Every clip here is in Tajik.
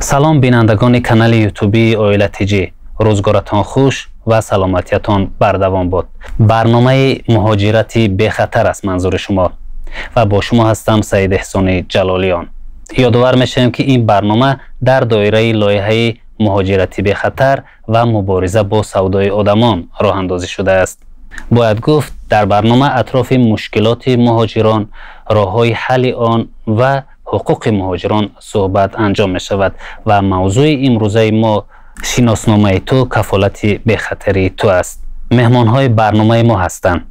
Салом бинандагони канали ютубии Оила ТЖ. Рӯзгоратон хуш ва саломатиятон бардавом бод. Барномаи муҳоҷирати бехатар аст манзури шумо ва бо шумо ҳастам Саид Эҳсони Ҷалолиён. Ёдовар мешавем, ки ин барнома дар доираи лоиҳаи муҳоҷирати бехатар ва мубориза бо савдои одамон роҳандозӣ шудааст. Бояд гуфт, дар барнома атрофи мушкилоти муҳоҷирон, роҳҳои ҳалли он ва ҳуқуқи муҳоҷирон суҳбат анҷом мешавад ва мавзӯи имрӯзаи мо шиносномаи ту кафолати бехатарии ту аст. Меҳмонҳои барномаи мо ҳастанд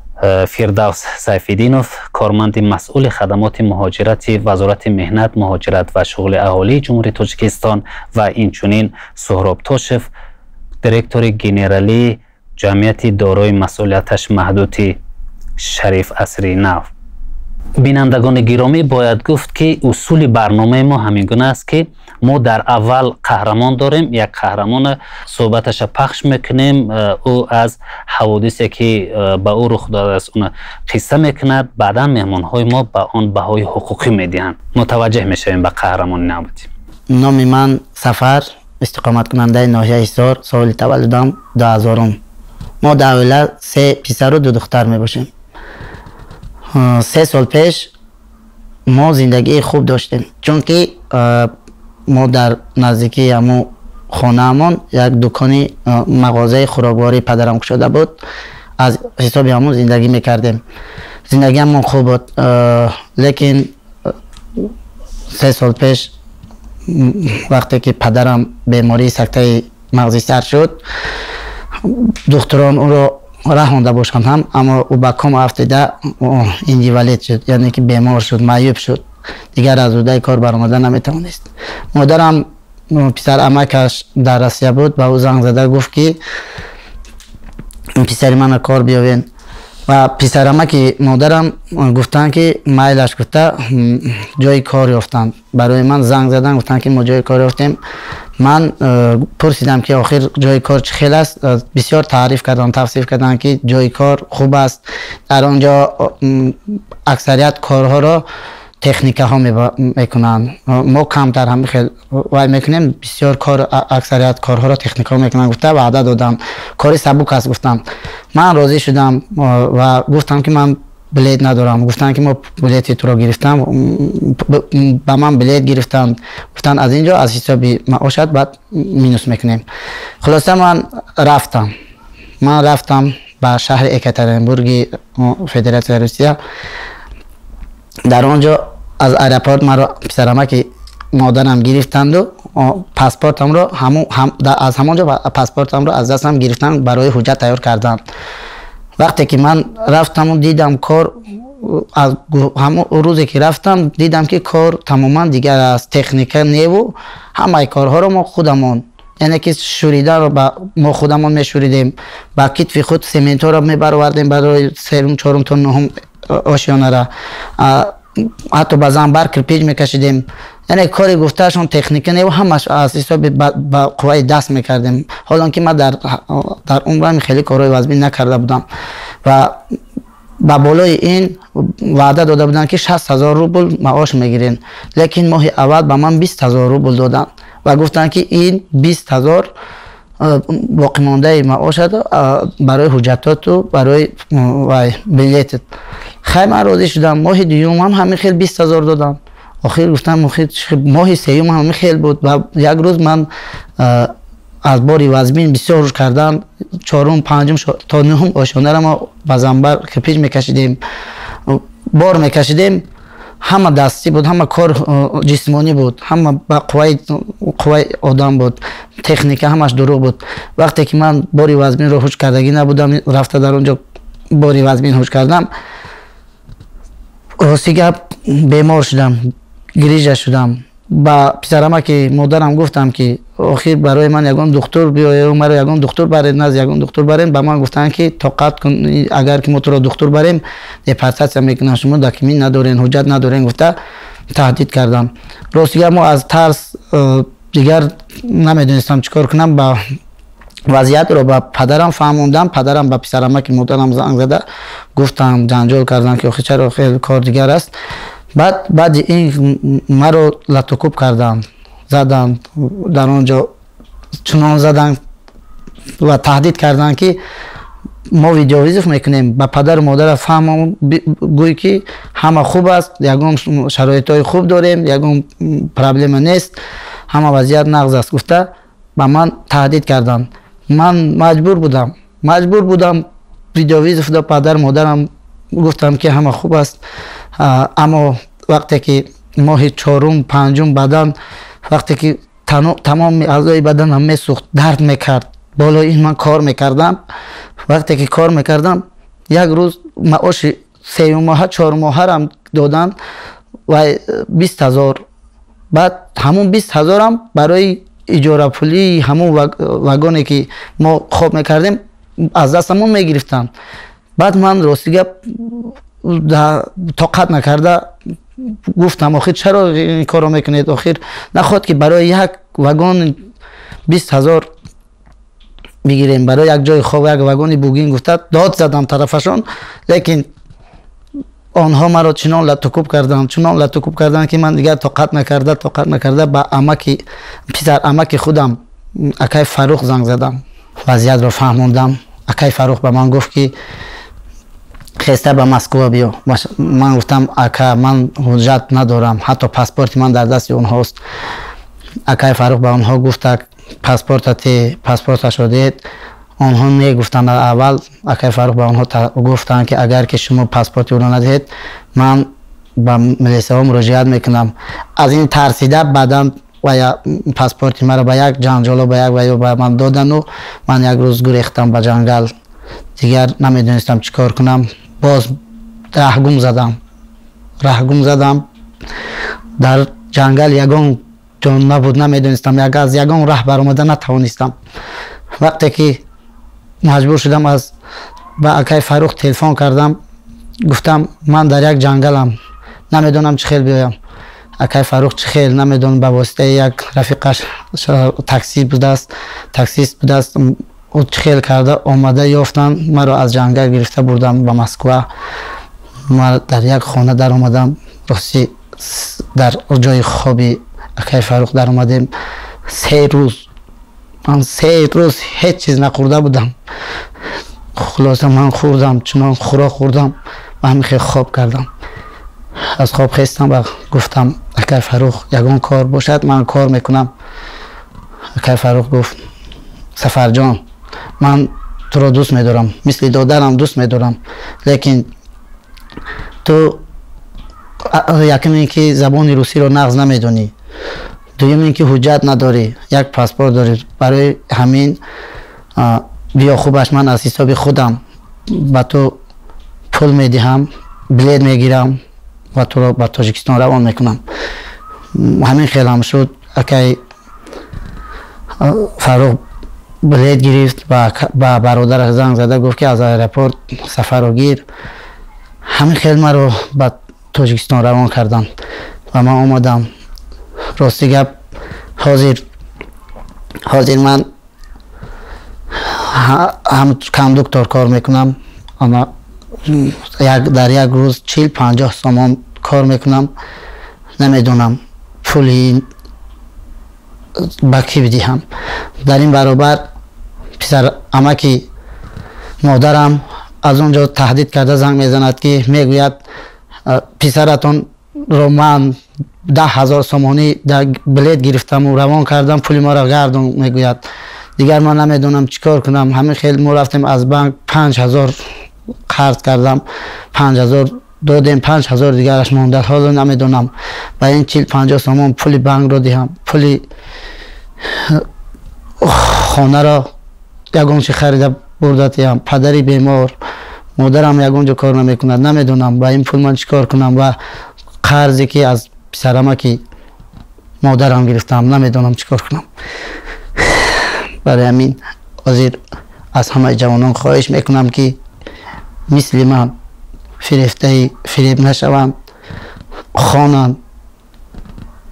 Фирдавс Сайфиддинов, корманди масъули хадамоти муҳоҷирати Вазорати меҳнат, муҳоҷират ва шуғли аҳолии Ҷумҳурии Тоҷикистон ва инчунин Суҳроб Тошев, директори генералии ҷамъияти дорои масъулияташ маҳдуди Шариф Асри Нав. Бинандагони гиромӣ, бояд гуфт, ки усули барномаи мо ҳамин гуна аст, ки мо дар аввал қаҳрамон дорем, як қаҳрамона суҳбаташа пахш мекунем, ӯ аз ҳаводисе, ки ба ӯ рух додааст, уна қисса мекунад, баъдан меҳмонҳои мо ба он баҳои ҳуқуқӣ медиҳанд. Мутаваҷҷеҳ мешавем ба қаҳрамони навбатӣ. Номи ман Сафар, истиқоматкунандаи ноҳияи Ҳисор, соли таваллудам 2000. Мо дар оила се писару ду духтар мебошем. 3 сол пеш мо зиндагии хуб доштем, чунки мо дар наздикии ҳамун хонаамон як дукони мағозаи хӯроквории падарам кушода буд, аз ҳисоби ҳамун зиндагӣ мекардем. Зиндагиамон хуб буд, лекин 3 сол пеш, вақте ки падарам бемории сактаи мағзи сар шуд, духтурон ӯро раҳонда бошанд ҳам, аммо ӯ ба кома афтида инвалид шуд, яъне ки бемор шуд, маъюб шуд, дигар аз ӯҳдаи кор баромада наметавонист. Модарам, писар амакаш дар Россия буд, ба ӯ занг зада гуфт, ки писари мана кор биёвен, ва писарамаки модарам гуфтанд, ки майлаш гуфта, ҷои кор ёфтанд. Барои ман занг заданд, гуфтанд, ки мо ҷои кор ёфтем. Ман пурсидам, ки охир ҷои кор чӣ хел аст. Бисёр таъриф карданд, тавсиф карданд, ки ҷои кор хуб аст, дар он ҷо аксарият корҳоро техникаҳо мекунанд, мо камтар ҳами хел вай мекунем, бисёр кор, аксарият корҳоро техникаҳо мекунанд гуфта, ваъда додам. Кори сабук аст гуфтам. Ман розӣ шудам ва гуфтам, ки ман билет надорам. Гуфтанд, ки мо билети туро гирифтам. Ба ман билет гирифтанд, гуфтанд, аз ин ҷо аз ҳисоби маошат баъд минус мекунем. Хулоса, ман рафтам ба шаҳри Екатеринбурги Федератсияи Русия. Дар он ҷо аз аэропорт маро писарамаки модарам гирифтанду паспортамро аз ҳамон ҷо паспортамро аз дастам гирифтанд барои ҳуҷҷат тайёр кардан. Вақте ки ман рафтаму дидам кор, ҳамон рӯзе ки рафтам, дидам, ки кор тамоман дигар аст, техника неву ҳамаи корҳоро мо худамон, яъне ки шуридаро мо худамон мешуридем, ба китфи худ сементҳоро мебаровардем барои серум, чорум то нуҳум ошёнара, ҳатто ба занбар кирпич мекашидем. Яъне кори гуфтаашон техника неву ҳамаш аз ҳисоби ба қувваи даст мекардем, ҳолон ки ман дар умрам хеле корҳои вазмин накарда будам. Ва ба болои ин ваъда дода буданд, ки 60 000 рубл маош мегирен, лекин моҳи аввал ба ман 20 000 рубл доданд ва гуфтанд, ки ин 20 000 боқимондаи маошат барои ҳуҷҷатоту барои вай билетат. Хай, ман розӣ шудам. Моҳи дуюм ҳам ҳамин хел 20 000 додам. Охир гуфтам, моҳи сеюм ҳамин хел буд. Ва як рӯз ман аз бори вазмин бисёр руш кардан, чорум, панҷум то нуҳум ошёнара мо ба занбар кирпич мекашидем, бор мекашидем, ҳама дастӣ буд, ҳама кор ҷисмонӣ буд, ҳама ба қувваи одам буд, техника ҳамаш дурӯғ буд. Вақте ки ман бори вазминро ҳуш кардагӣ набудам, рафта дар он ҷо бори вазмин ҳуш кардам, рости гап, бемор шудам, грижа шудам. Ба писарамаки модарам гуфтам, ки охир барои ман ягон духтур биёе, маро ягон духтур баред, назди ягон духтур барем. Ба ман гуфтанд, ки тоқат кун, агар ки мо туро духтур барем, депортатсия мекунам, шумо документ надорен, ҳуҷҷат надорен гуфта таҳдид кардам. Рости гап, мо аз тарс дигар намедонистам чӣ кор кунам. Ба Вазъиятро ба падарам фаҳмондам. Падарам ба писарамаки модарам занг зада гуфтам, ҷанҷол кардам, ки охи чаро, хеле кор дигар аст. Баъд баъди ин маро латукуб карданд, заданд дар он ҷо, чунон заданд ва таҳдид карданд, ки мо видеовызов мекунем, ба падару модара фаҳмон, гӯй, ки ҳама хуб аст, ягон шароитҳои хуб дорем, ягон проблема нест, ҳама вазъият нағз аст, гуфта ба ман таҳдид карданд. Ман маҷбур будам, видеовызов да падару модарам гуфтам, ки ҳама хуб аст. Аммо вақте ки моҳи чорум, панҷум, бадан вақте ки тамоми аъзои баданам месӯхт, дард мекард, болои ин ман кор мекардам. Вақте ки кор мекардам, як рӯз маоши сеюммоҳа, чормоҳарам доданд ва 20 000. Баъд ҳамун 20 000-ам барои иҷорапулии ҳамун вагоне, ки мо хоб мекардем, аз дастамон мегирифтанд. Баъд ман, рости гап, тоқат накарда гуфтам: «Охир чаро ин корро мекунед? Охир нахоҳад, ки барои як вагон 20 000 бигирем, барои як ҷои хоб, як вагони бугин», гуфта дод задам тарафашон. Лекин онҳо маро чунон латукуб карданд, чунон латукуб карданд, ки ман дигар тоқат накарда ба амаки, писар амаки худам, акай Фаррух занг задам, вазъиятро фаҳмондам. Акай Фаррух ба ман гуфт, ки хеста ба Москва биё. Ман гуфтам: «Ака, ман ҳуҷҷат надорам, ҳатто паспорти ман дар дасти онҳост». Акай Фаррух ба онҳо гуфта: «Паспортати, паспорташро диҳед». Онҳо мегуфтанд аввал. Акай Фаррух ба онҳо гуфтанд, ки агар ки шумо паспорти ӯро надиҳед, ман ба милисаҳо муроҷиат мекунам. Аз ин тарсида баъдан ва паспорти маро ба як ҷанҷоло, ба як ваё ба ман додану ман як рӯз гурехтам ба ҷангал. Дигар намедонистам чӣ кор кунам. Боз раҳгум задам. Дар ҷангал ягон ҷон набуд, намедонистам, аз ягон раҳ баромада натавонистам. Вақте ки маҷбур шудам, аз ба акай Фаррух телефон кардам, гуфтам: «Ман дар як ҷангалам, намедонам чӣ хел биёям». Акай Фаррух чӣ хел намедонам, ба воситаи як рафиқаш, такси будааст, таксист будааст, ӯ чӣ хел карда омада ёфтанд маро, аз ҷангал гирифта бурдам ба Москва. Ма дар як хона даромадам. Рости, дар ҷои хоби акай Фаррух даромадем. 3 рӯз, ман 3 рӯз ҳеҷ чиз нахӯрда будам. Хулоса, ман хӯрдам, чунон хӯрок хӯрдам ва ҳамин хел хоб кардам. Аз хоб хестам ва гуфтам: «Акай Фаррух, ягон кор бошад, ман кор мекунам». Акай Фаррух гуфт: «Сафарҷон, ман туро дӯст медорам, мисли додарам дӯст медорам, лекин ту якум ин ки забони русиро нағз намедонӣ, дуюм ин ки ҳуҷҷат надорӣ, як паспорт дорӣ. Барои ҳамин биё, хубаш ман аз ҳисоби худам ба ту пул медиҳам, билет мегирам ва туро ба Тоҷикистон равон мекунам». Ҳамин хелам шуд. Акай Фаррух билет гирифт, ба бародараш занг зада гуфт, ки аз аэропорт Сафарро гир. Ҳамин хел маро ба Тоҷикистон равон карданд ва ман омадам. Рости гап, ҳозир ман ҳам кондуктор кор мекунам. Дар як рӯз 40-50 сомон кор мекунам. Намедонам, пули ба кӣ бидиҳам. Дар ин баробар писар амаки модарам аз он ҷо таҳдид карда занг мезанад, ки мегӯяд: «Писаратонро ман 10 000 сомонӣ билет гирифтаму равон кардам, пули маро гардон», мегӯяд. Дигар ман намедонам чӣ кор кунам. Ҳамин хел мо рафтем, аз банк 5000 қарз кардам, 5000 додем, 5000 дигараш монда. Ҳоло намедонам, ба ин 40-50 сомон пули банкро диҳам, пули хонаро ягон чи харида бурда диҳам. Падари бемор, модарам ягон ҷо кор намекунад. Намедонам, ба ин пул ман чӣ кор кунам ва қарзе, ки аз писарамаки модарам гирифтам, намедонам чӣ кор кунам. Барои ҳамин ҳозир аз ҳамаи ҷавонон хоҳиш мекунам, ки мисли ман фирефтаи фиреб нашаванд, хонанд,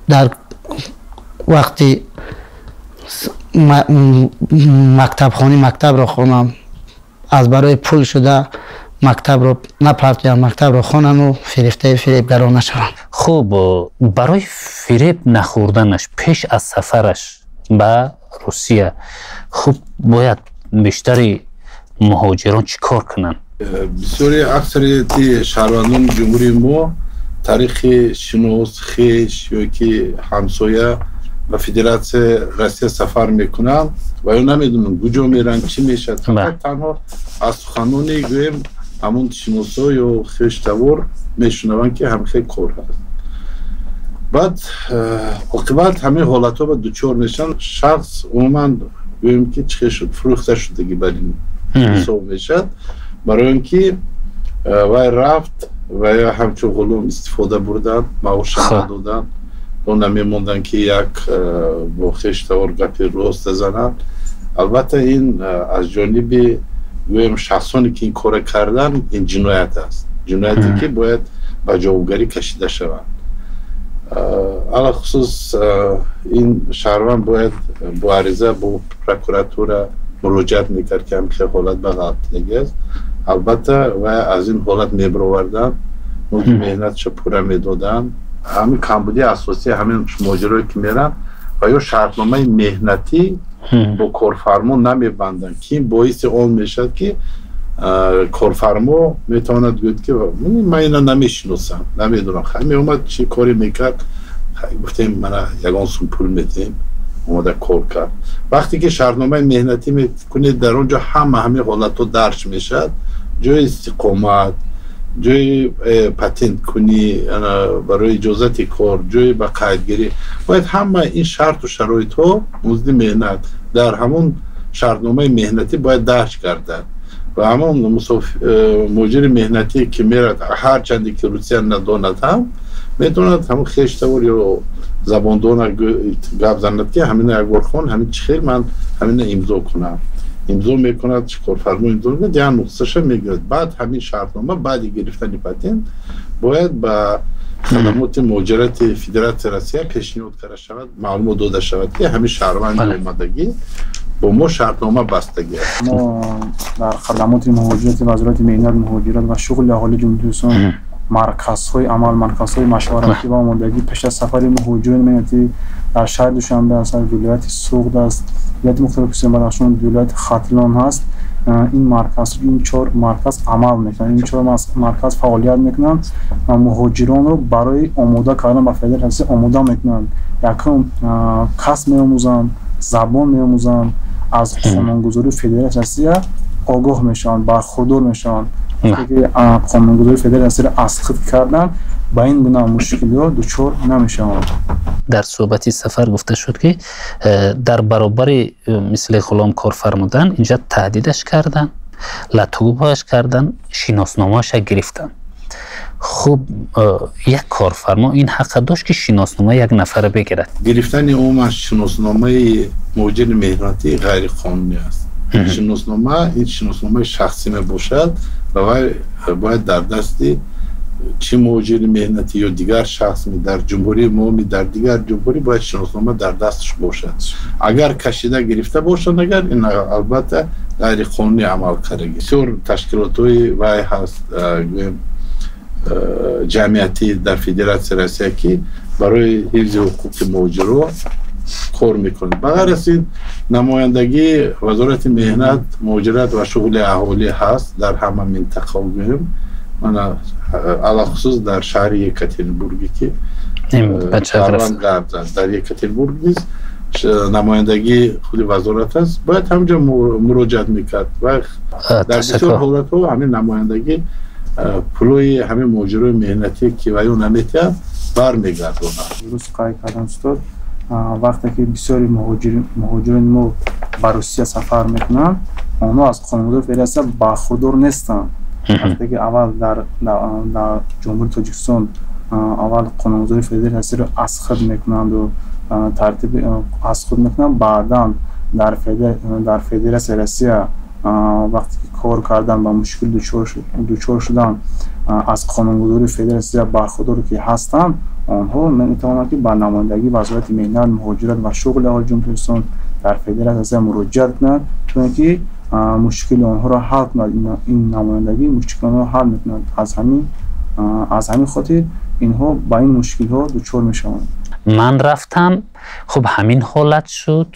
дар вақти Мактабхонӣ, мактабро хонам, аз барои пул шуда мактабро напартоям, мактабро хонаму фирефтаи фиребгарон нашавам. Хуб, барои фиреб нахӯрданаш пеш аз сафараш ба Русия, хуб, бояд бештари муҳоҷирон чӣ кор кунанд? Бисёри, аксарияти шаҳрвандони ҷумҳурии мо тариқи шинос, хеш ё ки ҳамсоя ба Федератсияи Россия сафар мекунанд ва ё намедонанд, куҷо меранд, чӣ мешавад. Фақат танҳо аз суханони, гӯем, ҳамон шиносо ё хештавор мешунаванд, ки ҳамхел кор ҳаст. Баъд оқибат ҳамин ҳолатҳо ба дучор мешаванд. Шахс умуман, гӯем, ки чӣ хел шуд, фурӯхта шудагӣ бар ин ҳисоб мешавад, барои он ки вай рафт ва ё ҳамчун ғулом истифода бурданд, маоша надоданд, намемонданд, ки як бо хештавор гапи роста зананд. Албатта, ин аз ҷониби, гӯем, шахсоне ки ин кора карданд, ин ҷиноят аст, ҷинояте ки бояд ба ҷавобгарӣ кашида шаванд. Алахусус ин шаҳрванд бояд бо ариза бо прокуратура муроҷиат мекард, ки ҳамхел ҳолат ба ғалтидагӣ аст. Албатта, вай аз ин ҳолат мебароварданд, музди меҳнатша пурра медоданд. Ҳамин камбудии асосии ҳамин муҳоҷирое ки меранд ва ё шартномаи меҳнатӣ бо корфармо намебанданд, ки ин боиси он мешавад, ки корфармо метавонад гӯяд, ки ман ина намешиносам, намедонам, хай, меомад, чӣ коре мекард, гуфтем, мана ягон сум пул метиҳем, омода кор кард. Вақте ки шартномаи меҳнатӣ мекунед, дар он ҷо ҳама ҳамин ҳолатҳо дарҷ мешавад: ҷои истиқомат, ҷои патенткунӣ барои иҷозати кор, ҷои ба қайдгирӣ. Бояд ҳама ин шарту шароитҳо, музди меҳнат дар ҳамон шартномаи меҳнатӣ бояд дарҷ гардад ва ҳамон муҳоҷири меҳнатӣ ки мерад, ҳарчанде ки русия надонад ҳам, метавонад ҳамон хештавор ё забондона гап занад, ки ҳамина якбор хон, ҳамин чӣ хел ман ҳамина имзо кунам. Имзо мекунад, корфармо имзо мекунад, як нуқсаша мегирад. Баъд ҳамин шартнома баъди гирифтани патент бояд ба хадамоти муҳоҷирати Федератсияи Россия пешниҳод карда шавад, маълумот дода шавад, ки ҳамин шаҳрванди омадагӣ бо мо шартнома бастагӣ аст. Мо дар хадамоти муҳоҷирати Вазорати меҳнат, муҳоҷират ва шуғли аҳолии Ҷумҳурии Тоҷикистон марказҳои амал, марказҳои машваратӣ ва омодагӣ пеш аз сафари муҳоҷирони меҳнатӣ дар шаҳри Душанбе аст, вилояти Суғд аст, вилояти мухтори Кӯҳистони Бадахшон, вилояти Хатлон ҳаст. Ин марказ, ин чор марказ амал мекунанд, ин чор марказ фаъолият мекунанд ва муҳоҷиронро барои омода кардан ба федератсия омода мекунанд. Якум, касб меомӯзанд, забон меомӯзанд, аз қонунгузории Федератсияи Россия огоҳ мешаванд, бархурдор мешаванд. Ки қонунгузории федератсияро аз худ карданд, ба ин гуна мушкилиҳо дучор намешаванд. Дар суҳбати сафар гуфта шуд, ки дар баробари мисли ғулом кор фармудан, инҷа таҳдидаш карданд, латукӯбаш карданд, шиносномаша гирифтанд. Хуб, як корфармо ин ҳаққа дошт, ки шиносномаи як нафара бигирад? Гирифтани умуман шиносномаи муҳоҷири меҳнатӣ ғайриқонунӣ аст. Шиноснома ин шиносномаи шахсӣ мебошад ва вай бояд дар дасти чӣ муҳоҷири меҳнатӣ ё дигар шахс дар ҷумҳурии мо, дар дигар ҷумҳурӣ, бояд шиноснома дар дасташ бошад. Агар кашида гирифта бошанд, агар ин албатта ғайриқонунӣ амал кардагӣ. Бисёр ташкилотҳои вай ҳаст, гӯем, ҷамъиятӣ дар Федератсияи Россия, ки барои ҳифзи ҳуқуқи муҳоҷиро кор мекунад. Ба ғайр аз ин, намояндагии Вазорати меҳнат, муҳоҷират ва шуғли аҳолӣ ҳаст дар ҳама минтақао, гӯем, мана, алахусус дар шаҳри Екатеринбурге, ки шаҳрванд гап зад. Дар Екатеринбург низ намояндагии худи вазорат аст, бояд ҳамҷо муроҷиат мекард ва дар бисёр ҳолатҳо ҳамин намояндагӣ пулои ҳамин муҳоҷирои меҳнатӣ, ки ваё наметиҳанд, бармегардонад. Дуруст қайд карданд устод. Вақте ки бисёри муҳоҷирони мо ба Русия сафар мекунанд, онҳо аз қонунгузории федератсия бархурдор нестанд. Вақте ки аввал дар Ҷумҳурии Тоҷикистон аввал қонунгузории федератсияро аз худ мекунанду тартиб аз худ мекунанд, баъдан дар Федератсияи Россия вақте ки кор кардан ба мушкил дучор шуданд, аз қонунгузории федератсия бархурдор ки ҳастанд, онҳо метавонанд, ки ба намояндагии Вазорати меҳнат, муҳоҷират ва шуғли аҳолии Ҷумҳурии Тоҷикистон дар Федератсияи Россия муроҷиат кунанд, то ин ки мушкили онҳоро ҳал кунад. Ин намояндагӣ мушкили онҳоро ҳал мекунад. Аз ҳамин хотир инҳо ба ин мушкилҳо дучор мешаванд. Ман рафтам, хуб ҳамин ҳолат шуд,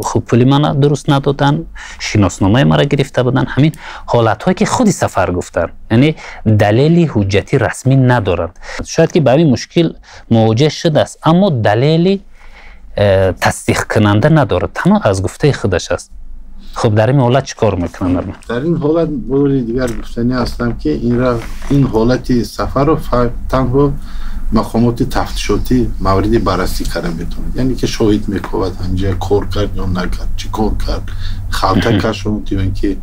хуб пули мана дуруст надоданд, шиносномаи маро гирифта буданд. Ҳамин ҳолатҳое ки худи Сафар гуфтанд, яъне далели ҳуҷҷати расмӣ надоранд. Шояд ки ба ҳамин мушкил мувоҷеҳ шудааст, аммо далели тасдиқкунанда надорад, танҳо аз гуфтаи худаш аст. Хуб, дар ин ҳолат чӣ кор мекунанд? Дар ин ҳолат бори дигар гуфтанӣ ҳастам, ки ин ҳолати Сафарро танҳо мақомоти тафтишотӣ мавриди баррасӣ карда метавонад, яъне ки шоҳид мекобад, ҳамҷоя кор кард ё накард, чӣ кор кард, халта кашонд ё ин ки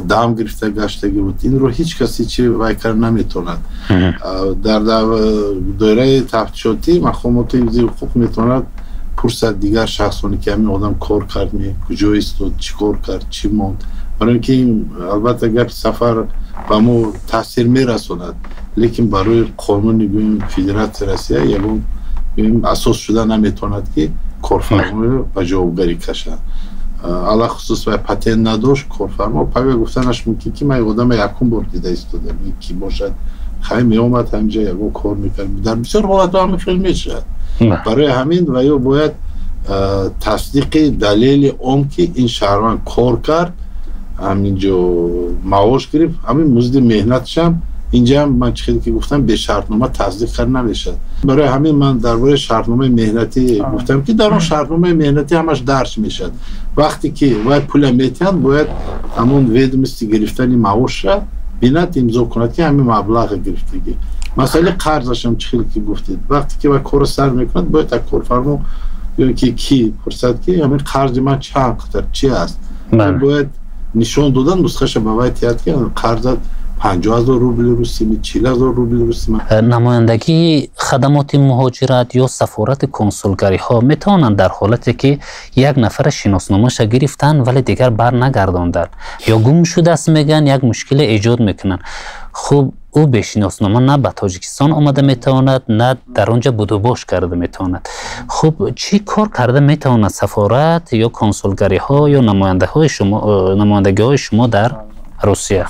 дам гирифта гаштагӣ буд. Инро ҳеҷ касе чи вай карда наметавонад. Дар доираи тафтишотӣ мақомоти ҳифзи ҳуқуқ метавонад пурсад дигар шахсоне ки ҳамин одам кор кард, куҷо истод, чӣ кор кард, чӣ монд. Барои ин ки албатта гапи Сафар ба мо таъсир мерасонад, лекин барои қонуни, гӯем, Федератсияи Россия ягон, гӯем, асос шуда наметавонад, ки корфарморо ба ҷавобгарӣ кашад. Алахусус вай патент надошт корфармо. Пага гуфтанаш мумкин, ки ман одама якум бор дида истодам, ки бошад, хай меомад, ҳаминҷа ягон кор мекард. Дар бисёр ҳолатҳо ҳамин хел мешавад. Барои ҳамин ва ё бояд тасдиқи далели он ки ин шаҳрванд кор кард, ҳаминҷо маош гирифт, ҳамин музди меҳнатшам. Инҷа ман чӣ хеле ки гуфтам, бешартнома тасдиқ карда намешавад. Барои ҳамин ман дар бораи шартномаи меҳнатӣ гуфтам, ки дар он шартномаи меҳнатӣ ҳамаш дарҷ мешавад. Вақте ки вай пула метиҳанд, бояд ҳамон ведомости гирифтани маошра бинад, имзо кунад, ки ҳамин маблағ гирифтагӣ. Масъалаи қарзашам, чӣ хеле ки гуфтед, вақте ки вай корро сар мекунад, бояд як корфармо ё ки кӣ пурсад, ки ҳамин қарзи ман чанд қадар чи аст. Бояд нишон додан, нусхаша ба вай тиҳад, ки қарзат 50 000 рубли русӣ, 40 000 рубли русӣ. Намояндагии хадамоти муҳоҷират ё сафорати консулгариҳо метавонанд дар ҳолате ки як нафара шиносномаша гирифтанд, вале дигар бар нагардонданд ё гум шудааст мегӯянд, як мушкиле эҷод мекунанд. Хуб, ӯ бешиноснома на ба Тоҷикистон омада метавонад, на дар он ҷо будубош карда метавонад. Хуб, чӣ кор карда метавонад сафорат ё консулгариҳо ё намояндагиҳои шумо дар Русия?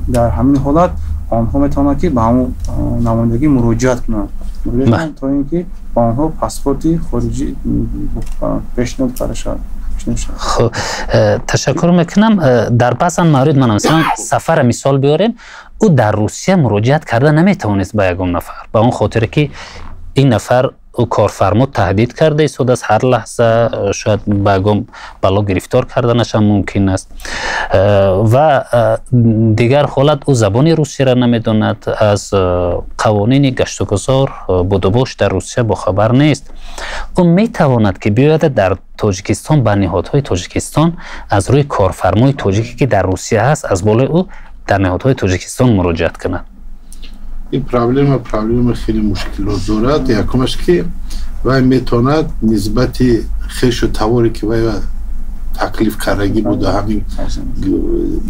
Дар ҳамин ҳолат онҳо метавонанд, ки ба ҳамон намояндагӣ муроҷиат кунанд, то ин ки ба онҳо паспорти хориҷӣ пешниҳод карда шавад. Хуб, ташаккур мекунам. Дар баъзан маврид, мана мисалан Сафара мисол биёрем, ӯ дар Русия муроҷиат карда наметавонист ба ягон нафар, ба он хотире ки ин нафар, ӯ корфармо таҳдид карда истодааст, ҳар лаҳза шояд ба ягон бало гирифтор карданашам мумкин аст. Ва дигар ҳолат, ӯ забони русияро намедонад, аз қавонини гаштугузор, будубош дар Русия бохабар нест. Ӯ метавонад, ки биёяд дар Тоҷикистон ба ниҳодҳои Тоҷикистон, аз рӯи корфармои тоҷике, ки дар Русия ҳаст, аз болои ӯ дар ниҳодҳои Тоҷикистон муроҷиат кунад? Ин проблема хеле мушкилот дорад. Якумаш, ки вай метавонад нисбати хешу таворе, ки вай таклиф кардагӣ буда, ҳамин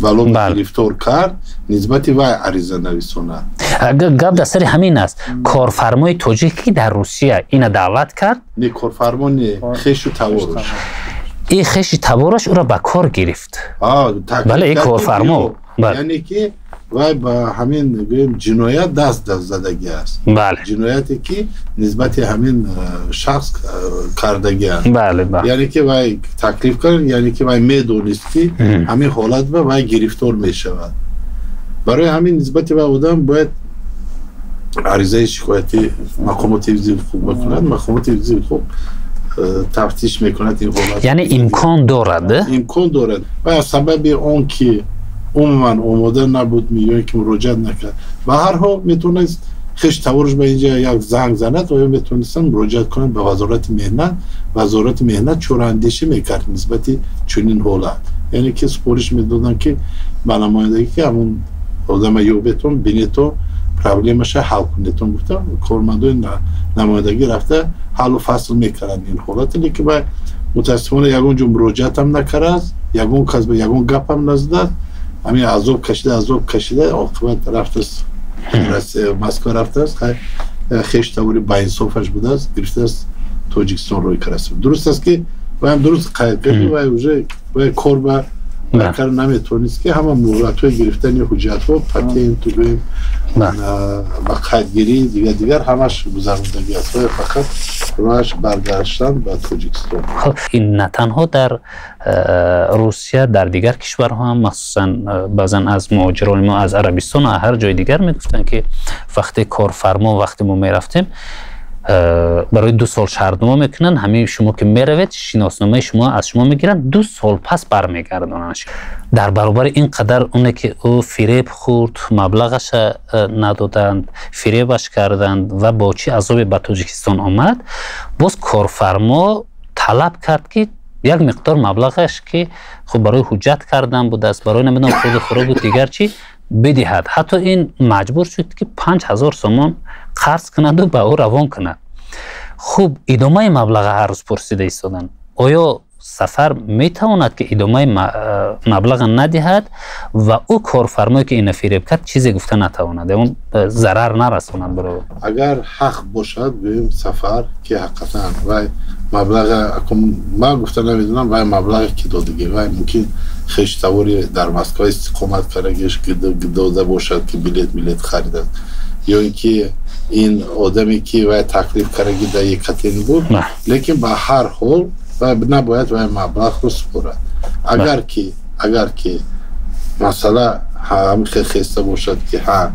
бало гирифтор кард, нисбати вай ариза нависонад. Гап дар сари ҳамин аст: корфармои тоҷике, ки дар Русия ина даъват кард. Не, корфармо не, хешу тавораш. И хеши тавораш ӯро ба кор гирифт, бале, и корфармо. Яъне ки вай ба ҳамин, гӯем, ҷиноят даст задагӣ аст, ҷинояте, ки нисбати ҳамин шахс кардагӣ аст. Яъне ки вай таклиф кард, яъне ки вай медонист, ки ҳамин ҳолат ба вай гирифтор мешавад. Барои ҳамин нисбати вай одам бояд аризаи шикоятӣ мақомоти ҳифзи ҳуқуқ бикунад. Мақомоти ҳифзи ҳуқуқ тафтиш мекунад ин ҳолат. Яъне имкон дорад? Имкон дорад. Ва аз сабаби он ки умуман омода набуд ё ин ки муроҷиат накард, ба ҳар ҳол метавонист хеш таворш ба инҷа як занг занад ва ё метавонистанд муроҷиат кунанд ба Вазорати меҳнат. Вазорати меҳнат чораандешӣ мекард нисбати чунин ҳолат, яъне ки супориш медоданд, ки ба намояндагӣ, ки ҳамун одама ёбетон, бинетон, проблемаша ҳал кунетон гуфта, кормандои намояндагӣ рафта ҳаллу фасл мекарданд ин ҳолат. Лекин вай мутаассифона ягон ҷо муроҷиатам накардааст, ягон кас ба ягон гапам назадааст. Ҳамин азоб кашида, азоб кашида, оқибат рафтааст Москва, рафтааст. Хеш тавори баинсофаш будааст, гирифтааст. Тоҷикистон рӯй кардаст. Дуруст аст, ки ваям дуруст қайд кард, вай уже вай кор ба кар наметавонист, ки ҳама муҳлатҳои гирифтани ҳуҷҷатҳо, патенту, гӯем, ба қайдгирӣ, дигар дигар, ҳамаш гузарондагӣ аст. Вай фақат роҳаш баргаштан ба Тоҷикистон. Ин на танҳо дар Русия, дар дигар кишварҳо ҳам, махсусан баъзан аз муҳоҷирони мо аз Арабистон, ҳар ҷои дигар мегуфтанд, ки вақте корфармо, вақте мо мерафтем, барои 2 сол шартнома мекунанд. Ҳамин шумо ки меравед, шиносномаи шумо аз шумо мегиранд, 2 сол пас бармегардонанд. Дар баробари ин қадар оне ки ӯ фиреб хӯрд, маблағаша надоданд, фиребаш карданд ва бо чӣ азобе ба Тоҷикистон омад, боз корфармо талаб кард, ки як миқдор маблағаш, ки хуб барои ҳуҷҷат кардан будааст, барои намедонам худи хӯроку дигар чӣ, бидиҳад. Ҳатто ин маҷбур шуд, ки 5000 сомон қарз кунаду ба ӯ равон кунад. Хуб, идомаи маблаға ҳар рӯз пурсида истоданд. Оё Сафар метавонад, ки идомаи маблаға надиҳад ва ӯ корфармое, ки ина фиреб кард, чизе гуфта натавонад, он зарар нарасонад барои? Агар ҳақ бошад, гӯем, Сафар, ки ҳақиқатан вай маблаға, ман гуфта намедонам, вай маблағе ки додагӣ, вай мумкин хештавори дар Москва истиқомат кардагиш дода бошад, ки билет милет харидад, ё ин ки ин одаме, ки вай таклиф кардаги дар Екатеринбург. Лекин ба ҳар ҳол вай набояд вай маблағро супорад. Агар ки масъала ҳамин хел хеста бошад, ки ҳа,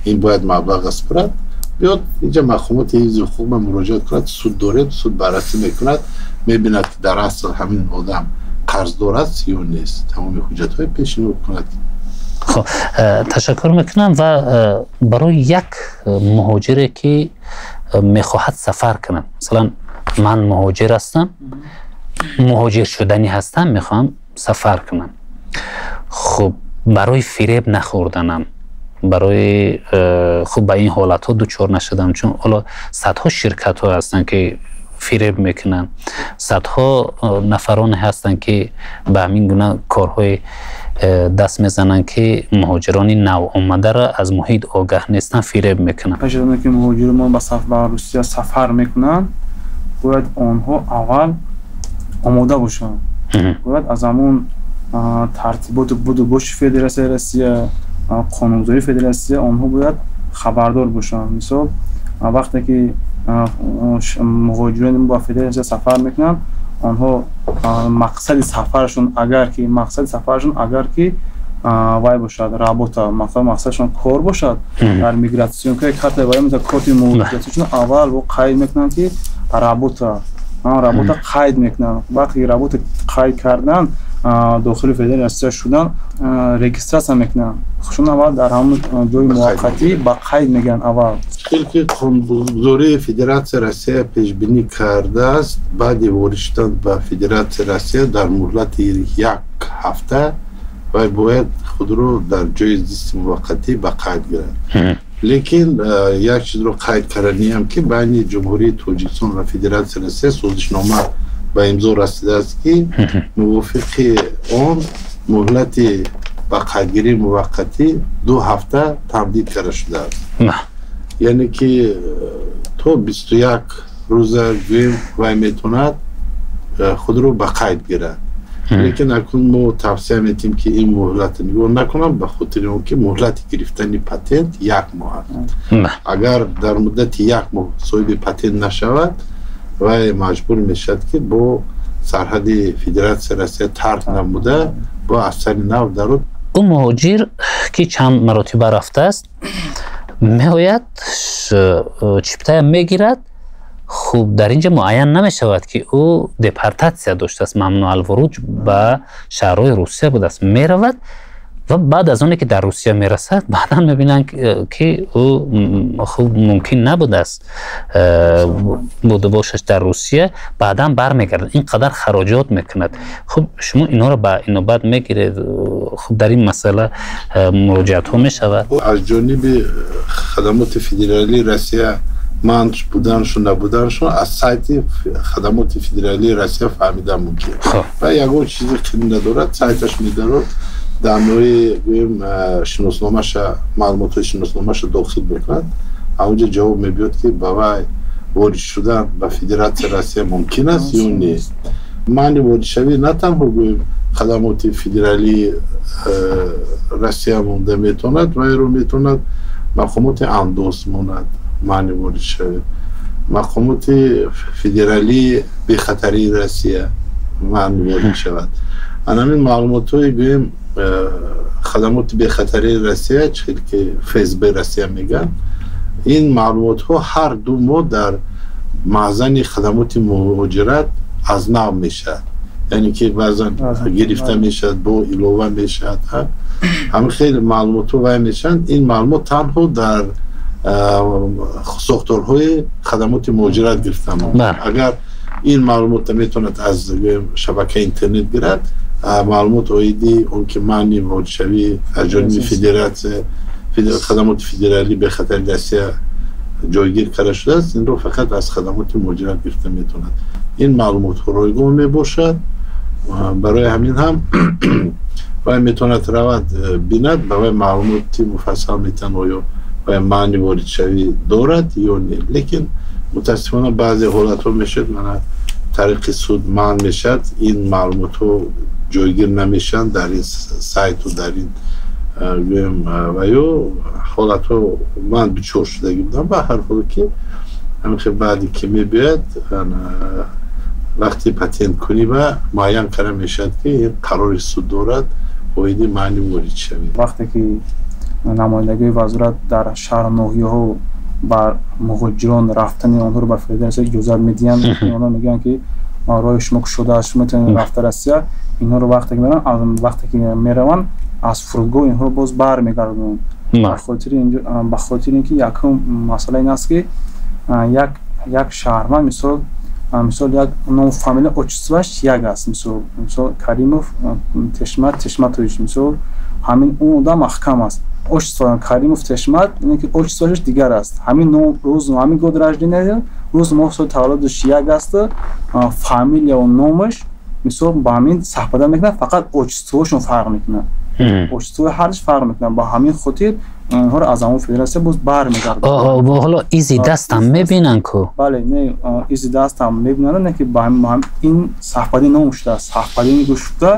ин бояд маблағ супорад, биёд инҷа, мақомоти ҳифзи ҳуқуқ ба муроҷиат кунад. Суд доред, суд баррасӣ мекунад, мебинад, ки дар асл ҳамин одам қарздор аст ё нест, тамоми ҳуҷҷатҳои пешниҳод кунад. Хуб, ташаккур мекунам. Ва барои як муҳоҷире, ки мехоҳад сафар кунад, масалан, ман муҳоҷир ҳастам, муҳоҷир шуданӣ ҳастам, мехоҳам сафар кунам. Хуб, барои фиреб нахӯрданам, барои хуб ба ин ҳолатҳо дучор нашудам, чун ҳоло садҳо ширкатҳо ҳастанд, ки фиреб мекунанд, садҳо нафароне ҳастанд, ки ба ҳамин гуна корҳои даст мезананд, ки муҳоҷирони навомадаро аз муҳит огаҳ нестанд, фиреб мекунанд. Пеш аз оне ки муҳоҷири ба Русия сафар мекунанд, бояд онҳо аввал омода бошанд. Бояд аз ҳамон тартиботу буду боши Федератсияи Россия, қонунгузории Федератсия онҳо бояд хабардор бошанд. Мисол, вақте ки муҳоҷирони ба Федератсия сафар мекунанд, онҳо мақсади сафарашон агар ки вай бошад, работа, мақсадашон кор бошад, дар миграционка карта вай, корти муҳоҷиратишон аввал қайд мекунанд, ки работа қайд мекунанд. Вақте ки работа қайд кардан, дохили Федератсия шудан, регистрация мекунанд худшон, аввал дар ҳамон ҷои муваққатӣ ба қайд мегиранд аввал. Хелки қонунгузории Федератсияи Россия пешбинӣ кардааст, баъди ворид шудан ба Федератсияи Россия дар муҳлати як ҳафта вай бояд худро дар ҷои зисти муваққатӣ ба қайд гирад. Лекин як чизро қайд карданиям, ки байни Ҷумҳурии Тоҷикистон ва Федератсияи Россия созишнома ба имзо расидааст, ки мувофиқи он муҳлати ба қайдгирии муваққатӣ 2 ҳафта тамдид карда шудааст, яъне ки то 21 рӯза, гӯем, вай метавонад худро ба қайд гирад. Лекин акнун мо тавсия метиҳем, ки ин муҳлатро нигоҳ накунам, ба хотири он ки муҳлати гирифтани патент як моҳ аст. Агар дар муддати як моҳ соҳиби патент нашавад, вай маҷбур мешавад, ки бо сарҳади Федератсияи Россия тарк намуда, бо аз сари нав дарод. Ӯ муҳоҷир, ки чанд маротиба рафтааст, меояд, чиптая мегирад. Хуб, дар ин ҷо муайян намешавад, ки ӯ депортатсия доштааст, мамнӯъалвуруд ба шаҳрҳои Русия будааст. Меравад ва баъд аз оне ки дар Русия мерасад, баъдан мебинанд, ки ӯ хуб мумкин набудааст будубошаш дар Русия. Баъдан бармегардад, ин қадар хароҷот мекунад. Хуб, шумо инҳоро ба инобат мегиред? Хуб, дар ин масъала муроҷиатҳо мешавад? Аз ҷониби хадамоти федералии Россия манъ буданшу набуданшон аз сайти хадамоти федералии Россия фаҳмидан мумкин ва ягон чизи қин надорад. Сайташ медарод, данные, гӯем, шиносномаша, маълумотҳои шиносномаша дохил мекунад, аунҷа ҷавоб мебиёд, ки ба вай ворид шудан ба Федератсияи Россия мумкин аст ё нест. Маъни воридшавӣ на танҳо гӯем хадамоти федералии Россия монда метавонад, вайро метавонад мақомоти андоз монад маъни воридшавӣ, мақомоти федералии бехатарии Россия маъни ворид шавад. Анамин маълумотҳои гӯем хадамоти бехатарии Россия, чӣ ки ФСБ Россия мегӯянд, ин маълумотҳо ҳар 2 моҳ дар маъзани хадамоти муҳоҷират аз нав мешавад, яъне ки баъзан гирифта мешавад, бо илова мешавад. Ҳамин хеле маълумотҳо вай мешаванд. Ин маълумот танҳо дар сохторҳои хадамоти муҳоҷират гирифта мешавад. Агар ин маълумотро метавонад аз шабакаи интернет гирад, маълумот оиди он ки маъни воридшавӣ аз ҷониби федератсия хадамоти федералии бехатари Россия ҷойгир карда шудааст, инро фақат аз хадамоти муҳоҷират гирифта метавонад. Ин маълумотҳо ройгон мебошад. Барои ҳамин ҳам вай метавонад равад бинад, ба вай маълумоти муфассал метавон, оё вай маъни воридшавӣ дорад ё не. Лекин мутаассифона баъзе ҳолатҳо мешавад, мана тариқи суд манъ мешавад, ин маълумотҳо ҷойгир намешаванд дар ин сайту дар ин гӯем ва ё ҳолатҳо ман дучор шудагӣ будам. Ба ҳар ҳол ки ҳамин хел баъде ки мебиёяд, вақти патенткунӣ ба муайян карда мешавад ки ин қарори суд дорад оиди маъни воридшавӣ. Вақте ки намояндагии вазорат дар шаҳру ноҳияҳо бар муҳоҷирон рафтани онҳоро ба федератсия иҷозат медиҳанд, онҳо мегӯянд ки роҳи шумо кушода аст, шумо метавонед рафта Россия. Инҳоро вақте ки мераванд, вақте ки мераванд аз фурудгоҳ инҳоро боз бармегардонанд. Ба хотири ин ки якум масъала ин аст ки як шаҳрванд, мисол як ном, фамилия, отчествоаш як аст, мисол Каримов Тешмат Тешматович, мисол ҳамин он одам маҳкам аст. Отчество Каримов Тешмат, ин ки отчествоаш дигар аст. Ҳамин ном, рӯз, ҳамин год рождения, рӯз, моҳ, соли таваллудаш як аст, фамилия ва номаш мисол ба ҳамин совпадать мекунад, фақат отчествоашон фарқ мекунад. Отчествои ҳардаш фарқ мекунад. Ба ҳамин хотир онҳоро аз ҳамон федератсия боз бармегардонанд. Ҳоло изи дастам мебинанд ку? Бале, не, изи дастам мебинанд, не ки ба ин совпадение ном шудааст, совпадение шуда.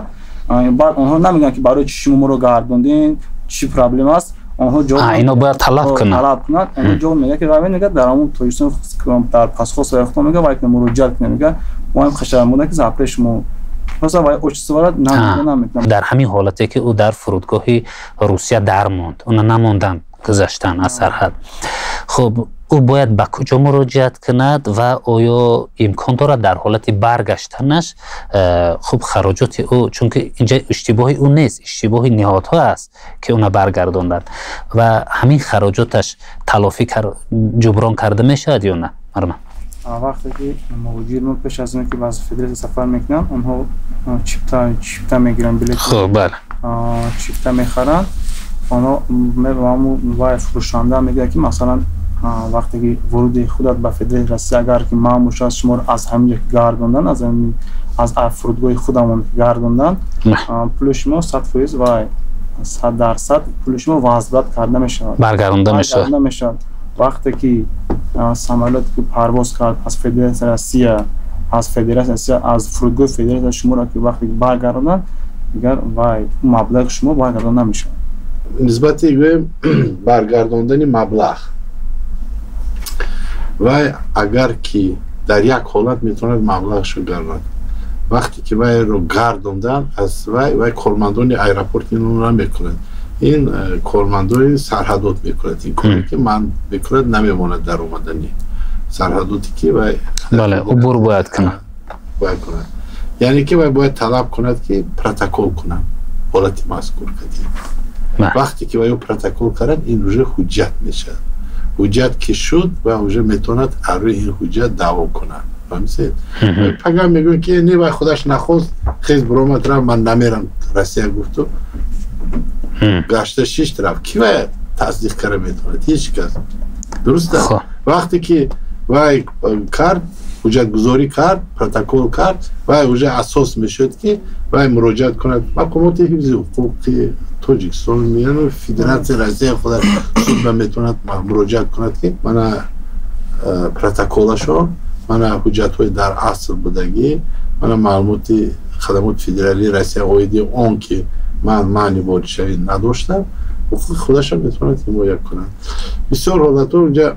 Баъд онҳо намегӯянд ки барои чӣ шумо моро гардондин, чӣ проблема аст. Онҳо ҷавоб ино бояд талаб кунанд, талаб кунанд. Онҳо ҷавоб мегӯянд ки равед, мегӯяд, дар ҳамон Тоҷикистон дар пасхост худтон мегӯяд, вай муроҷиат кунед, мегӯяд мо ҳам хашармонда ки запрет шумо дар ҳамин ҳолате ки ӯ дар фурудгоҳи Русия дармонд, ӯна намонданд гузаштан аз сарҳад. Хуб, ӯ бояд ба куҷо муроҷиат кунад ва оё имкон дорад дар ҳолати баргаштанаш хуб хароҷоти ӯ, чунки инҷа иштибоҳи ӯ нест, иштибоҳи ниҳодҳо аст ки ӯна баргардонданд, ва ҳамин хароҷоташ талофӣ ҷуброн карда мешавад ё на? Марман. Вақте ки муҳоҷирон пеш аз он ки ба федератсия сафар мекунанд, онҳо чипта мегиранд, билет. Хуб, бале. Чипта мехаранд. Онҳо вай фурӯшанда мегӯяд ки масалан вақте ки воруди худат ба Федератсияи Россия агар ки манъ бошад, шуморо аз ҳамин ҷо гардондан, аз фурудгоҳи худамон гардондан, пули шумо 100% вай 100% пули шумо возврат карда мешавад, баргардонда мешавад. Вақте ки самолёт ки парвоз кард аз Федератсияи Россия, аз Федератсияи Россия, аз фурудгоҳи Федератсия шуморо ки вақте ки баргардонанд, дигар вай маблағи шумо баргардонда намешавад. Нисбати гӯем баргардондани маблағ, вай агар ки дар як ҳолат метавонад маблағашро гардонад, вақте ки вайро гардондан аз вай кормандони аэропорт инро намекунад, ин кормандони сарҳадот мекунад. Ин коре ки ман мекунад намемонад дар омадани сарҳадоте ки вай бале убур бояд кунад, бояд кунад, яъне ки вай бояд талаб кунад ки протокол кунад ҳолати мазкур кардем. Вақте ки вай протокол кард, ин уже ҳуҷҷат мешавад. Ҳуҷҷат ки шуд, вай уже метавонад аз рӯи ин ҳуҷҷат даъво кунад. Фаҳмисед? Пага мегӯяд ки не, вай худаш нахост, хез биромад рафт, ман намерам Россия гуфту гашта шишт рафт. Ки вай тасдиқ карда метавонад? Ҳеҷ кас. Дуруст аст? Вақте ки вай кард, ҳуҷҷатгузорӣ кард, протокол кард, вай уже асос мешуд ки вай муроҷиат кунад мақомоти ҳифзи ҳуқуқи Тоҷикистон меяну Федератсияи Россия худаш суд ба метавонад муроҷиат кунад ки мана Протоколашон, мана ҳуҷҷатҳои дар асл будагӣ, мана маълумоти хадамоти федералии Россия оиди он ки ман маъни воридшавӣ надоштам, ҳуқуқи худашам метавонад ҳимоя кунад. Бисёр ҳолатҳо унҷа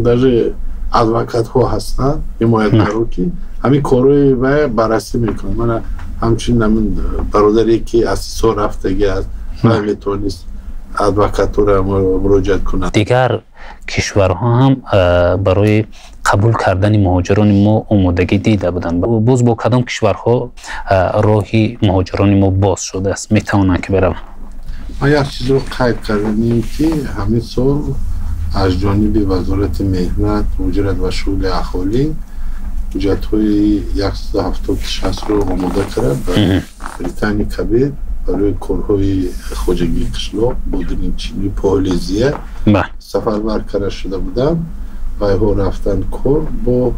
даже адвокатҳо ҳастанд, ҳимоятгаро, ки ҳамин корҳои вай баррасӣ мекунанд. Мана ҳамчунин ҳамин бародаре ки аз Ҳисор рафтагӣ аст, вай метавонист адвокатура муроҷиат кунад. Дигар кишварҳо ҳам барои қабул кардани муҳоҷирони мо омодагӣ дида буданд. Боз бо кадом кишварҳо роҳи муҳоҷирони мо боз шудааст, метавонанд ки бираванд? Ман як чизро қайд карданем, ки ҳамин сол аз ҷониби Вазорати меҳнат, муҳоҷират ва шуғли аҳолӣ ҳуҷҷатҳои 170 шахсро омода кард ба Британияи Кабир барои корҳои хоҷагии қишлоқ, бодринчинӣ, полезия сафарбар карда шуда буданд. Вайҳо рафтанд кор. Бо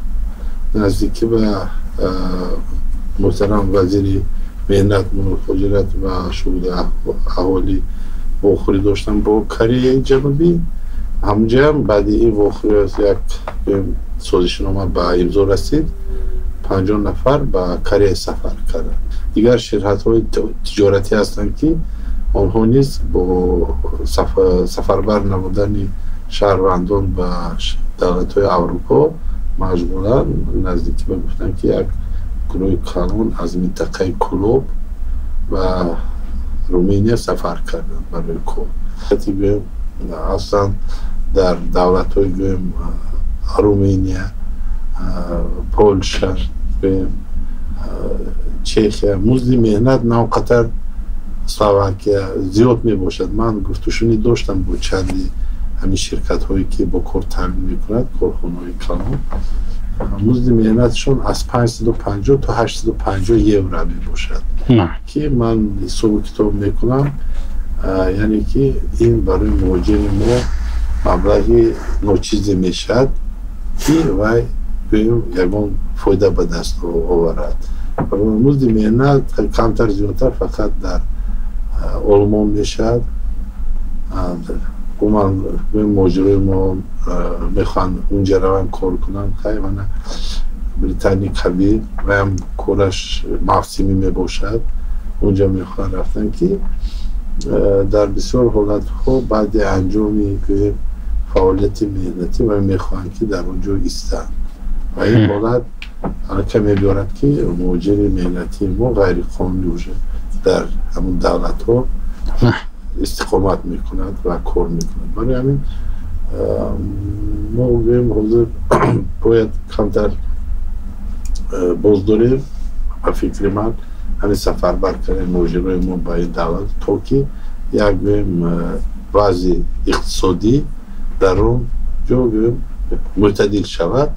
наздикӣ ба муҳтарам вазири меҳнат, муҳоҷират ва шуғли аҳолӣ вохӯрӣ доштам бо Кореяи Ҷанубӣ. Ҳамҷаам баъди ин вохӯрӣ як созишнома ба имзо расид, 50 нафар ба Корея сафар карданд. Дигар ширкатҳои тиҷоратӣ ҳастанд, ки онҳо низ бо сафарбар намудани шаҳрвандон ба давлатҳои Аврупо маҷбуран. Наздикӣ ба гуфтанд, ки як гурӯҳи калон аз минтақаи Кӯлоб ба Руминия сафар карданд барои кор. Гӯем, ҳастанд дар давлатҳои, гӯем, Руминия, Полша, гӯем, Чехия музди меҳнат на он қадар, Словакия зиёд мебошад. Ман гуфтушунид доштам бо чанди ҳамин ширкатҳое, ки бо кор таъмин мекунад, корхонаҳои калон, музди меҳнатшон аз 550 то 850 евро мебошад, ки ман ҳисобу китоб мекунам, яъне ки ин барои муҳоҷири мо маблағи ночизе мешавад, ки вай, гӯем, ягон фоида ба даст оварад. Музди меҳнат камтар зиёдтар фақат дар Олмон мешавад. Умуман, муҳоҷирои мо мехоҳанд унҷа раванд, кор кунанд. Хай, мана Британияи Кабир, ваям кораш мавсимӣ мебошад, унҷа мехоҳанд рафтан, ки дар бисёр ҳолатҳо баъди анҷоми, гӯем, фаъолияти меҳнатӣ ва мехоҳанд, ки дар он ҷо истанд, ва ин ҳолат аллакай мебиёрад, ки муҳоҷири меҳнатии мо ғайриқонунӣ уже дар ҳамун давлатҳо истиқомат мекунад ва кор мекунад. Барои ҳамин мо, гӯем, ҳозир бояд камтар боздорем, ба фикри ман, ҳамин сафарбар кардани муҳоҷирои мо ба ин давлат, то ки як, гӯем, вазъи иқтисодӣ дар он ҷо, гӯем, мӯътадил шавад.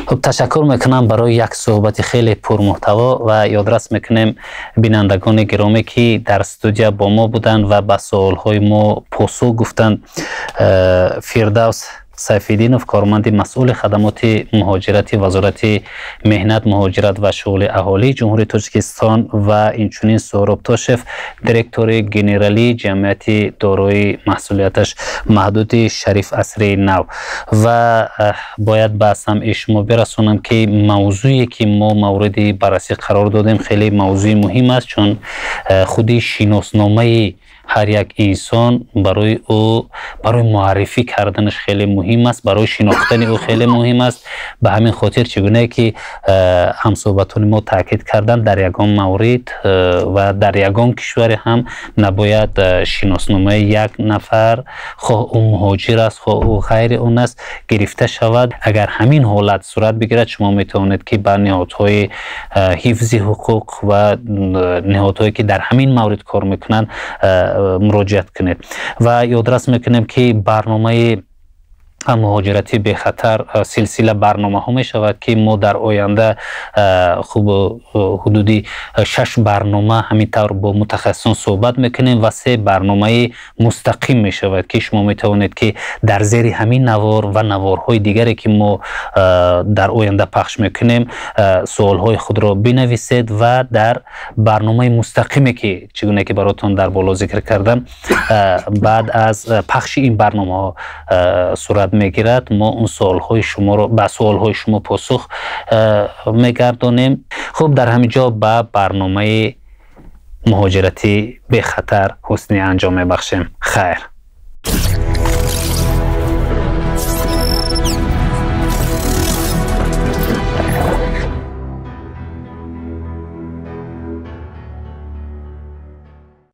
Хуб, ташаккур мекунам барои як суҳбати хеле пурмуҳтаво ва ёдрас мекунем бинандагони гиромӣ, ки дар студия бо мо буданд ва ба суолҳои мо посух гуфтанд Фирдавс Сайфиддинов, корманди масъули хадамоти муҳоҷирати Вазорати меҳнат, муҳоҷират ва шуғли аҳолии Ҷумҳурии Тоҷикистон, ва инчунин Суҳроб Тошев, директори генералии ҷамъияти дорои маҳсулияташ маҳдуди «Шариф Асри Нав». Ва бояд ба самъи шумо бирасонам, ки мавзӯе, ки мо мавриди баррасӣ қарор додем, хеле мавзӯи муҳим аст, чун худи шиносномаи ҳар як инсон барои ӯ, барои муаррифӣ карданаш хеле муҳим аст, барои шинохтани ӯ хеле муҳим аст. Ба ҳамин хотир, чӣ гунае ки ҳамсӯҳбатони мо таъкид карданд, дар ягон маврид ва дар ягон кишваре ҳам набояд шиносномаи як нафар, хоҳ ӯ муҳоҷир аст, хоҳ ӯ ғайри он аст, гирифта шавад. Агар ҳамин ҳолат сурат бигирад, шумо метавонед, ки ба ниҳодҳои ҳифзи ҳуқуқ ва ниҳодҳое, ки дар ҳамин маврид кор мекунанд, муроҷиат кунед. Ва ёдрас мекунем, ки барномаи муҳоҷирати бехатар силсила барномаҳо мешавад, ки мо дар оянда хуб ҳудуди шаш барнома ҳамин тавр бо мутахассисон суҳбат мекунем ва се барномаи мустақим мешавад, ки шумо метавонед, ки дар зери ҳамин навор ва наворҳои дигаре, ки мо дар оянда пахш мекунем, суолҳои худро бинависед ва дар барномаи мустақиме, ки чӣ гуна ки баротон дар боло зикр кардам, баъд аз пахши ин барномаҳо сурат мегирад, мо он суолҳои шуморо, ба суолҳои шумо посух мегардонем. Хуб, дар ҳамин ҷо ба барномаи муҳоҷирати бехатар ҳусни анҷом мебахшем. Хайр.